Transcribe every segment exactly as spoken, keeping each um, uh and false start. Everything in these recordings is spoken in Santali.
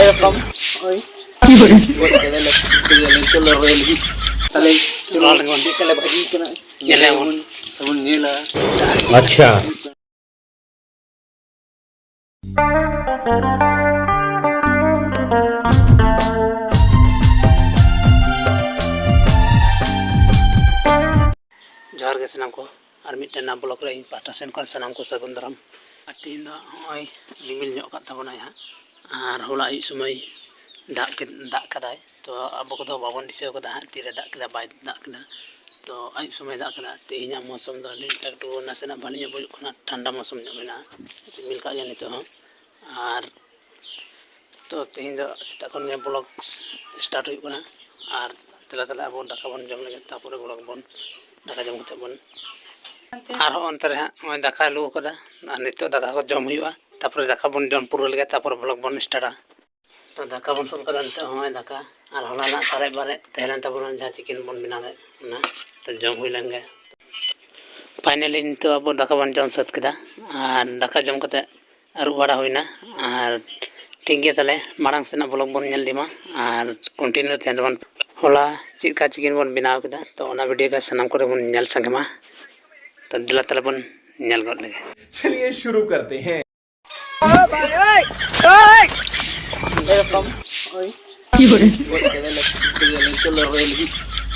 ᱮᱨᱚᱠᱚᱢ, ᱳᱭ᱾ ᱜᱚᱡ ᱠᱮᱫᱟᱞᱮ, ᱜᱚᱡ ᱠᱮᱫᱟᱞᱮ, ᱪᱚᱞᱚ ᱨᱚᱦᱚᱭ ᱞᱟᱹᱜᱤᱫ᱾ ᱛᱟᱦᱞᱮ ᱪᱚᱞᱚ, ᱪᱮᱫ ᱞᱮᱠᱟ ᱞᱮ ᱵᱷᱟᱹᱜᱤ ᱠᱟᱱᱟ, ᱧᱮᱞ ᱟᱵᱚᱱ, ᱥᱮᱵᱚᱱ ᱧᱮᱞᱟ᱾ ᱟᱪᱪᱷᱟ᱾ ᱡᱚᱦᱟᱨ ᱜᱮ ᱥᱟᱱᱟᱢ ᱠᱚ, ᱟᱨ ᱢᱤᱫᱴᱮᱱ ᱱᱟᱣᱟ vlog ᱨᱮ ᱤᱧ ᱯᱟᱦᱴᱟ ᱥᱮᱱ ᱠᱷᱚᱱ ᱥᱟᱱᱟᱢ ᱠᱚ ᱥᱟᱹᱜᱩᱱ ᱫᱟᱨᱟᱢ᱾ ᱟᱨ ᱛᱮᱦᱮᱧ ᱫᱚ ᱱᱚᱜᱼᱚᱭ ᱨᱤᱢᱤᱞ ᱧᱚᱜ ᱟᱠᱟᱫ ᱛᱟᱵᱚᱱᱟᱭ ᱦᱟᱸᱜ, ᱟᱨ ᱦᱚᱞᱟ ᱟᱹᱭᱩᱵ ᱥᱚᱢᱚᱭ ᱫᱟᱜ ᱠᱮᱫ, ᱫᱟᱜ ᱠᱟᱫᱟᱭ, ᱛᱚ ᱟᱵᱚ ᱠᱚᱫᱚ ᱵᱟᱵᱚᱱ ᱫᱤᱥᱟᱹᱣ ᱠᱟᱫᱟ ᱦᱟᱸᱜ ᱛᱤᱨᱮ ᱫᱟᱜ ᱠᱮᱫᱟ ᱵᱟᱭ ᱫᱟᱜ ᱠᱮᱫᱟ᱾ ᱛᱚ ᱟᱹᱭᱩᱵ ᱥᱚᱢᱚᱭ ᱫᱟᱜ ᱠᱮᱫᱟ᱾ ᱛᱮᱦᱮᱧᱟᱜ ᱢᱳᱥᱚᱢ ᱫᱚ ᱟᱹᱰᱤ ᱮᱠᱴᱩ ᱱᱟᱥᱮᱱᱟᱜ ᱵᱷᱟᱹᱞᱤ ᱧᱚᱜ ᱵᱩᱡᱩᱜ ᱠᱟᱱᱟ, ᱴᱷᱟᱱᱰᱟ ᱢᱳᱥᱚᱢ ᱧᱚᱜ ᱢᱮᱱᱟᱜᱼᱟ, ᱨᱤᱢᱤᱞ ᱠᱟᱜ ᱜᱮᱭᱟ ᱱᱤᱛᱚᱜ ᱦᱚᱸ᱾ ᱟᱨ ᱛᱚ ᱛᱮᱦᱮᱧ ᱫᱚ ᱥᱮᱛᱟᱜ ᱠᱷᱚᱱ ᱜᱮ vlog start ᱦᱩᱭᱩᱜ ᱠᱟᱱᱟ᱾ ᱟᱨ ᱫᱮᱞᱟ ᱛᱟᱦᱞᱮ ᱟᱵᱚ ᱫᱟᱠᱟ ᱵᱚᱱ ᱡᱚᱢ ᱞᱮᱜᱮ, ᱛᱟᱨᱯᱚᱨᱮ vlog ᱵᱚᱱ, ᱫᱟᱠᱟ ᱡᱚᱢ ᱠᱟᱛᱮ ᱵᱚᱱ, ᱟᱨ ᱦᱚᱸ ᱚᱱᱛᱮ ᱨᱮ ᱦᱟᱸᱜ ᱱᱚᱜᱼᱚᱭ ᱫᱟᱠᱟᱭ ᱞᱩ ᱠᱟᱫᱟ, ᱟᱨ ᱱᱤᱛᱚᱜ ᱫᱟᱠᱟ ᱠᱚ ᱡᱚᱢ ᱦᱩᱭᱩᱜᱼᱟ, ᱛᱟᱨᱯᱚᱨᱮ ᱫᱟᱠᱟ ᱵᱚᱱ ᱡᱚᱢ ᱯᱩᱨᱟᱹᱣ ᱞᱮᱜᱮ, ᱛᱟᱨᱯᱚᱨᱮ vlog ᱵᱚᱱ startᱟ᱾ ᱛᱚ ᱫᱟᱠᱟ ᱵᱚᱱ ᱥᱩᱨ ᱠᱟᱫᱟ, ᱱᱤᱛᱚᱜ ᱦᱚᱸᱜᱼᱚᱭ ᱫᱟᱠᱟ ᱟᱨ ᱦᱚᱞᱟᱱᱟᱜ ᱥᱟᱨᱮᱡ ᱵᱟᱨᱮᱡ ᱛᱟᱦᱮᱸ ᱞᱮᱱ ᱛᱟᱵᱚᱱᱟ, ᱡᱟᱦᱟᱸ chicken ᱵᱚᱱ ᱵᱮᱱᱟᱣ ᱞᱮᱫ, ᱚᱱᱟ ᱛᱚ ᱡᱚᱢ ᱦᱩᱭ ᱞᱮᱱ ᱜᱮ᱾ Finally ᱱᱤᱛᱚᱜ ᱟᱵᱚ ᱫᱟᱠᱟ ᱵᱚᱱ ᱡᱚᱢ ᱥᱟᱹᱛ ᱠᱮᱫᱟ, ᱟᱨ ᱫᱟᱠᱟ ᱡᱚᱢ ᱠᱟᱛᱮ ᱟᱹᱨᱩᱵ ᱵᱟᱲᱟ ᱦᱩᱭᱱᱟ᱾ ᱟᱨ ᱴᱷᱤᱠ ᱜᱮᱭᱟ, ᱛᱟᱦᱞᱮ ᱢᱟᱲᱟᱝ ᱥᱮᱱᱟᱜ vlog ᱵᱚᱱ ᱧᱮᱞ ᱤᱫᱤ ᱢᱟ, ᱟᱨ continue ᱛᱟᱦᱮᱱ ᱛᱟᱵᱚᱱ᱾ ᱦᱚᱞᱟ ᱪᱮᱫ ᱞᱮᱠᱟ chicken ᱵᱚᱱ ᱵᱮᱱᱟᱣ ᱠᱮᱫᱟ, ᱛᱚ ᱚᱱᱟ video ᱜᱮ ᱥᱟᱱᱟᱢ ᱠᱚᱨᱮ ᱵᱚᱱ ᱧᱮᱞ ᱥᱟᱸᱜᱮ ᱢᱟ᱾ ᱛᱚ ᱫᱮᱞᱟ ᱛᱟᱦᱞᱮ ᱵᱚᱱ ᱧᱮᱞ ᱜᱚᱫ ᱞᱮᱜᱮ᱾ चलिए शुरू करते हैं। ᱮᱨᱚᱠᱚᱢ, ᱳᱭ᱾ ᱜᱚᱡ ᱠᱮᱫᱟᱞᱮ, ᱜᱚᱡ ᱠᱮᱫᱟᱞᱮ, ᱪᱚᱞᱚ ᱨᱚᱦᱚᱭ ᱞᱟᱹᱜᱤᱫ᱾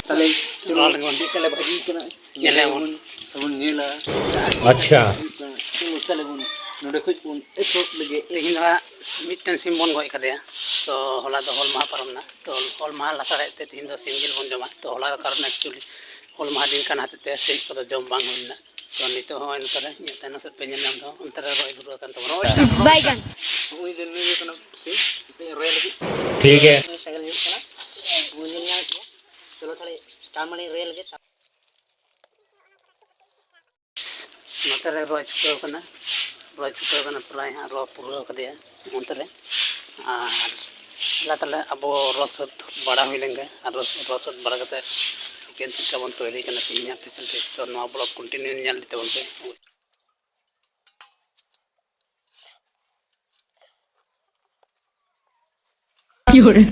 ᱛᱟᱦᱞᱮ ᱪᱚᱞᱚ, ᱪᱮᱫ ᱞᱮᱠᱟ ᱞᱮ ᱵᱷᱟᱹᱜᱤ ᱠᱟᱱᱟ᱾ ᱧᱮᱞ ᱟᱵᱚᱱ᱾ ᱥᱮᱵᱚᱱ ᱧᱮᱞᱟ᱾ ᱟᱪᱪᱷᱟ᱾ ᱪᱚᱞᱚ, ᱛᱟᱦᱞᱮ ᱵᱚᱱ ᱱᱚᱰᱮ ᱠᱷᱚᱡ ᱵᱚᱱ ᱮᱛᱚᱦᱚᱵ ᱞᱮᱜᱮ᱾ ᱛᱮᱦᱮᱧ ᱫᱚ ᱦᱟᱸᱜ ᱢᱤᱫᱴᱮᱱ ᱥᱤᱢ ᱵᱚᱱ ᱜᱚᱡ ᱠᱟᱫᱮᱭᱟ᱾ ᱛᱚ, ᱦᱚᱞᱟ ᱫᱚ ᱦᱩᱞ ᱢᱟᱦᱟ ᱯᱟᱨᱚᱢ ᱮᱱᱟ᱾ ᱛᱚ, ᱦᱩᱞ ᱢᱟᱦᱟ ᱞᱟᱥᱟᱲᱦᱮᱫ ᱛᱮ ᱛᱮᱦᱮᱧ ᱫᱚ ᱥᱤᱢ ᱡᱤᱞ ᱵᱚᱱ ᱡᱚᱢᱟ᱾ ᱛᱚ, ᱦᱚᱞᱟ ᱫᱚ ᱠᱟᱨᱚᱱ actually ᱦᱩᱞ ᱢᱟᱦᱟ ᱫᱤᱱ ᱠᱟᱱ ᱦᱚᱛᱮᱡ ᱛᱮ ᱥᱤᱢ ᱠᱚᱫᱚ ᱡᱚᱢ ᱵᱟᱝ ᱦᱩᱭ ᱞᱮᱱᱟ᱾ ᱛᱚ, ᱱᱤᱛᱚᱜ ᱦᱚᱸ ᱱᱚᱛᱮ ᱨᱮ ᱤᱧᱟᱹᱜ ᱛᱟᱭᱱᱚᱢ ᱥᱮᱫ ᱯᱮ ᱧᱮᱞ ᱧᱟᱢ ᱫᱚ, ᱚᱱᱛᱮ ᱨᱮ ᱨᱚᱦᱚᱭ ᱫᱷᱩᱨᱟᱹᱣ ᱟᱠᱟᱱ ᱛᱟᱵᱚᱱᱟ᱾ ᱨᱚᱦᱚᱭ ᱵᱟᱭᱜᱟᱱ᱾ ᱱᱩᱭ ᱫᱚ, ᱱᱩᱭ ᱫᱚ ᱠᱟᱱᱟ ᱥᱤᱢ, ᱱᱤᱛᱚᱜ ᱨᱚᱦᱚᱭ ᱞᱟᱹᱜᱤᱫ᱾ ᱴᱷᱤᱠ ᱜᱮᱭᱟ᱾ ᱥᱮᱸᱜᱮᱞ ᱧᱩᱨᱩᱜ ᱠᱟᱱᱟ᱾ ᱵᱚᱱ ᱧᱮᱞ ᱧᱟᱢᱮᱫ ᱜᱮᱭᱟ᱾ ᱪᱚᱞᱚ ᱛᱟᱦᱞᱮ, ᱛᱟᱨ ᱢᱟᱱᱮ ᱨᱚᱦᱚᱭ ᱞᱟᱹᱜᱤᱫ᱾ ᱱᱚᱛᱮ ᱨᱮ ᱨᱚᱦᱚᱭ ᱪᱷᱩᱴᱟᱹᱣ ᱠᱟᱱᱟ, ᱨᱚᱦᱚᱭ ᱪᱷᱩᱴᱟᱹᱣ ᱠᱟᱱᱟ, ᱯᱨᱟᱭ ᱦᱟᱸᱜ ᱨᱚᱦᱚᱭ ᱯᱩᱨᱟᱹᱣ ᱠᱟᱫᱮᱭᱟ ᱚᱱᱛᱮ ᱨᱮ᱾ ᱟᱨ ᱫᱮᱞᱟ ᱛᱟᱦᱞᱮ ᱟᱵᱚ ᱨᱚᱦᱚᱭ ᱥᱟᱹᱛ ᱵᱟᱲᱟ ᱦᱩᱭ ᱞᱮᱱ ᱜᱮ, ᱟᱨ ᱨᱚᱦᱚᱭ ᱥᱟᱹᱛ ᱵᱟᱲᱟ ᱠᱟᱛᱮ chicken ᱪᱮᱫ ᱞᱮᱠᱟ ᱵᱚᱱ ᱛᱚᱭᱨᱤ ᱠᱟᱱᱟ ᱛᱮᱦᱮᱧᱟᱜ facility, ᱛᱚ ᱱᱚᱣᱟ vlog continue ᱧᱮᱞ ᱤᱫᱤ ᱛᱟᱵᱚᱱ ᱯᱮ᱾ ᱤᱭᱳᱨᱮ᱾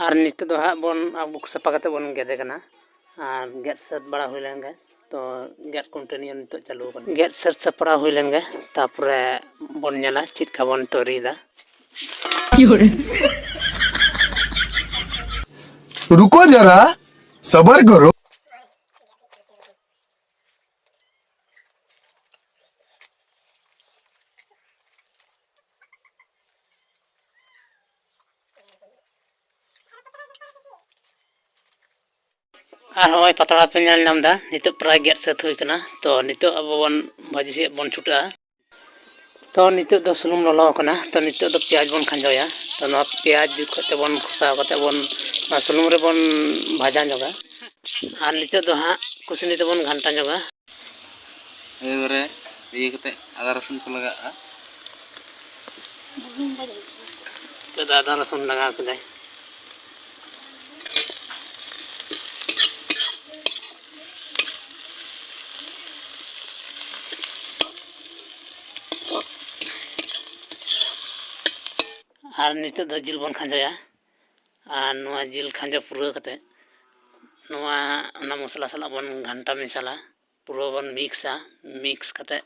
ᱟᱨ ᱱᱤᱛᱚᱜ ᱫᱚ ᱦᱟᱸᱜ ᱵᱚᱱ ᱟᱵᱩᱠ ᱥᱟᱯᱷᱟ ᱠᱟᱛᱮ ᱵᱚᱱ ᱜᱮᱫᱮ ᱠᱟᱱᱟ᱾ ᱟᱨ ᱜᱮᱫ ᱥᱟᱹᱛ ᱵᱟᱲᱟ ᱦᱩᱭ ᱞᱮᱱ ᱜᱮ, ᱛᱚ ᱜᱮᱫ continue ᱱᱤᱛᱚᱜ ᱪᱟᱹᱞᱩ ᱟᱠᱟᱱᱟ᱾ ᱜᱮᱫ ᱥᱟᱹᱛ ᱥᱟᱯᱲᱟᱣ ᱦᱩᱭ ᱞᱮᱱ ᱜᱮ, ᱛᱟᱯᱚᱨᱮ ᱵᱚᱱ ᱧᱮᱞᱟ ᱪᱮᱫ ᱠᱟ ᱵᱚᱱ ᱛᱚᱨᱤᱭᱮᱫᱟ᱾ ᱤᱭᱳᱨᱮ᱾ रुको जरा, सबर करो। ᱟᱨ ᱦᱚᱸᱜᱼᱚᱭ ᱯᱟᱛᱲᱟ ᱯᱮ ᱧᱮᱞ ᱧᱟᱢ ᱮᱫᱟ, ᱱᱤᱛᱚᱜ ᱯᱨᱟᱭ ᱜᱮᱫ ᱥᱟᱹᱛ ᱦᱩᱭ ᱠᱟᱱᱟ᱾ ᱛᱚ ᱱᱤᱛᱚᱜ ᱟᱵᱚ ᱵᱚᱱ ᱵᱷᱟᱹᱡᱤ ᱥᱮᱫ ᱵᱚᱱ ᱪᱷᱩᱴᱟᱹᱜᱼᱟ᱾ ᱛᱚ ᱱᱤᱛᱚᱜ ᱫᱚ ᱥᱩᱱᱩᱢ ᱞᱚᱞᱚ ᱟᱠᱟᱱᱟ, ᱛᱚ ᱱᱤᱛᱚᱜ ᱫᱚ ᱯᱮᱸᱭᱟᱡᱽ ᱵᱚᱱ ᱠᱷᱟᱸᱡᱚᱭᱟ᱾ ᱛᱚ ᱱᱚᱣᱟ ᱯᱮᱸᱭᱟᱡᱽ ᱡᱩᱛ ᱠᱟᱛᱮ ᱵᱚᱱ ᱠᱚᱥᱟᱣ ᱠᱟᱛᱮ ᱵᱚᱱ ᱱᱚᱣᱟ ᱥᱩᱱᱩᱢ ᱨᱮᱵᱚᱱ ᱵᱷᱟᱡᱟ ᱧᱚᱜᱟ᱾ ᱟᱨ ᱱᱤᱛᱚᱜ ᱫᱚ ᱦᱟᱸᱜ ᱠᱩᱥᱱᱤ ᱛᱮᱵᱚᱱ ᱜᱷᱟᱱᱴᱟ ᱧᱚᱜᱟ᱾ ᱮᱵᱟᱨᱮ ᱤᱭᱟᱹ ᱠᱟᱛᱮ ᱟᱫᱟ ᱨᱟᱹᱥᱩᱱ ᱠᱚ ᱞᱟᱜᱟᱜᱼᱟ᱾ ᱱᱤᱛᱚᱜ ᱫᱚ ᱟᱫᱟ ᱨᱟᱹᱥᱩᱱ ᱞᱟᱜᱟᱣ ᱠᱮᱫᱟᱭ᱾ ᱟᱨ ᱱᱤᱛᱚᱜ ᱫᱚ ᱡᱤᱞ ᱵᱚᱱ ᱠᱷᱟᱸᱡᱚᱭᱟ᱾ ᱟᱨ ᱱᱚᱣᱟ ᱡᱤᱞ ᱠᱷᱟᱸᱡᱚ ᱯᱩᱨᱟᱹᱣ ᱠᱟᱛᱮ ᱱᱚᱣᱟ ᱚᱱᱟ ᱢᱚᱥᱞᱟ ᱥᱟᱞᱟᱜ ᱵᱚᱱ ᱜᱷᱟᱱᱴᱟ ᱢᱮᱥᱟᱞᱟ, ᱯᱩᱨᱟᱹ ᱵᱚᱱ ᱢᱤᱠᱥᱟ᱾ ᱢᱤᱠᱥ ᱠᱟᱛᱮ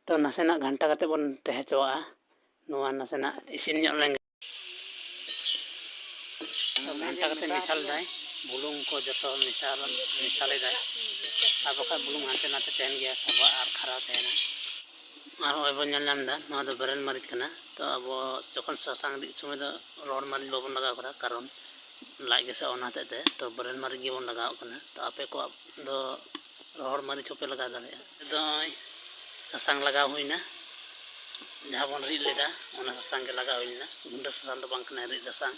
ᱛᱚ ᱱᱟᱥᱮᱱᱟᱜ ᱜᱷᱟᱱᱴᱟ ᱠᱟᱛᱮ ᱵᱚᱱ ᱛᱟᱦᱮᱸ ᱦᱚᱪᱚᱣᱟᱜᱼᱟ᱾ ᱱᱚᱣᱟ ᱱᱟᱥᱮᱱᱟᱜ ᱤᱥᱤᱱ ᱧᱚᱜ ᱞᱮᱱ ᱜᱷᱟᱱᱴᱟ ᱠᱟᱛᱮ ᱢᱮᱥᱟᱞ ᱫᱟᱭ, ᱵᱩᱞᱩᱝ ᱠᱚ ᱡᱚᱛᱚ ᱢᱮᱥᱟᱞ, ᱢᱮᱥᱟᱞ ᱮᱫᱟᱭ᱾ ᱟᱨ ᱵᱟᱠᱷᱟᱡ ᱵᱩᱞᱩᱝ ᱦᱟᱱᱛᱮ ᱱᱟᱛᱮ ᱛᱟᱦᱮᱱ ᱜᱮᱭᱟ, ᱥᱟᱵᱟᱜ ᱟᱨ ᱠᱷᱟᱨᱟ ᱛᱟᱦᱮᱱᱟ᱾ ᱟᱨ ᱦᱚᱸᱜᱼᱚᱭ ᱵᱚᱱ ᱧᱮᱞ ᱧᱟᱢ ᱮᱫᱟ, ᱱᱚᱣᱟ ᱫᱚ ᱵᱮᱨᱮᱞ ᱢᱟᱹᱨᱤᱪ ᱠᱟᱱᱟ᱾ ᱛᱚ ᱟᱵᱚ ᱡᱚᱠᱷᱚᱱ ᱥᱟᱥᱟᱝ ᱨᱤᱫ ᱥᱚᱢᱚᱭ ᱫᱚ ᱨᱚᱦᱚᱲ ᱢᱟᱹᱨᱤᱪ ᱵᱟᱵᱚᱱ ᱞᱟᱜᱟᱣ ᱠᱟᱫᱟ, ᱠᱟᱨᱚᱱ ᱞᱟᱡ ᱜᱮᱥᱮ ᱚᱱᱟ ᱦᱚᱛᱮᱡ ᱛᱮ᱾ ᱛᱚ ᱵᱮᱨᱮᱞ ᱢᱟᱹᱨᱤᱪ ᱜᱮᱵᱚᱱ ᱞᱟᱜᱟᱣᱟᱜ ᱠᱟᱱᱟ᱾ ᱛᱚ ᱟᱯᱮ ᱠᱚᱣᱟᱜ ᱫᱚ ᱨᱚᱦᱚᱲ ᱢᱟᱹᱨᱤᱪ ᱦᱚᱸᱯᱮ ᱞᱟᱜᱟᱣ ᱫᱟᱲᱮᱭᱟᱜᱼᱟ᱾ ᱱᱤᱛᱚᱜ ᱫᱚ ᱱᱚᱜᱼᱚᱭ ᱥᱟᱥᱟᱝ ᱞᱟᱜᱟᱣ ᱦᱩᱭᱱᱟ, ᱡᱟᱦᱟᱸ ᱵᱚᱱ ᱨᱤᱫ ᱞᱮᱫᱟ ᱚᱱᱟ ᱥᱟᱥᱟᱝ ᱜᱮ ᱞᱟᱜᱟᱣ ᱦᱩᱭ ᱞᱮᱱᱟ, ᱜᱩᱸᱰᱟᱹ ᱥᱟᱥᱟᱝ ᱫᱚ ᱵᱟᱝ ᱠᱟᱱᱟ, ᱨᱤᱫ ᱥᱟᱥᱟᱝ᱾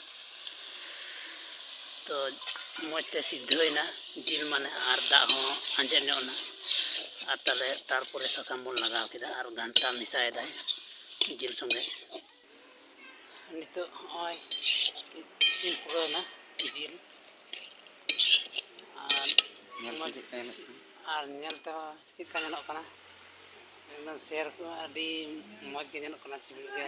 ᱛᱚ ᱢᱚᱡᱽ ᱛᱮ ᱥᱤᱫᱷᱟᱹᱭᱮᱱᱟ ᱡᱤᱞ ᱢᱟᱱᱮ, ᱟᱨ ᱫᱟᱜ ᱦᱚᱸ ᱟᱸᱡᱮᱫ ᱧᱚᱜ ᱮᱱᱟ᱾ ᱟᱨ ᱛᱟᱦᱞᱮ ᱛᱟᱨᱯᱚᱨᱮ ᱥᱟᱥᱟᱝ ᱵᱚᱱ ᱞᱟᱜᱟᱣ ᱠᱮᱫᱟ ᱟᱨ ᱜᱷᱟᱱᱴᱟ ᱢᱮᱥᱟᱭᱮᱫᱟᱭ ᱡᱤᱞ ᱥᱚᱸᱜᱮ᱾ ᱱᱤᱛᱚᱜ ᱦᱚᱸᱜᱼᱚᱭ ᱤᱥᱤᱱ ᱯᱩᱨᱟᱹᱣ ᱮᱱᱟ ᱡᱤᱞ᱾ ᱟᱨ ᱧᱮᱞ ᱢᱚᱡᱽ ᱛᱮ ᱪᱮᱫ ᱞᱮᱠᱟ ᱧᱮᱞᱚᱜ ᱠᱟᱱᱟ? ᱟᱨ ᱧᱮᱞ ᱛᱮᱦᱚᱸ ᱪᱮᱫ ᱞᱮᱠᱟ ᱧᱮᱞᱚᱜ ᱠᱟᱱᱟ, ᱮᱠᱫᱚᱢ ᱥᱮᱨ ᱠᱚ ᱟᱹᱰᱤ ᱢᱚᱡᱽ ᱜᱮ ᱧᱮᱞᱚᱜ ᱠᱟᱱᱟ, ᱥᱤᱵᱤᱞ ᱜᱮ᱾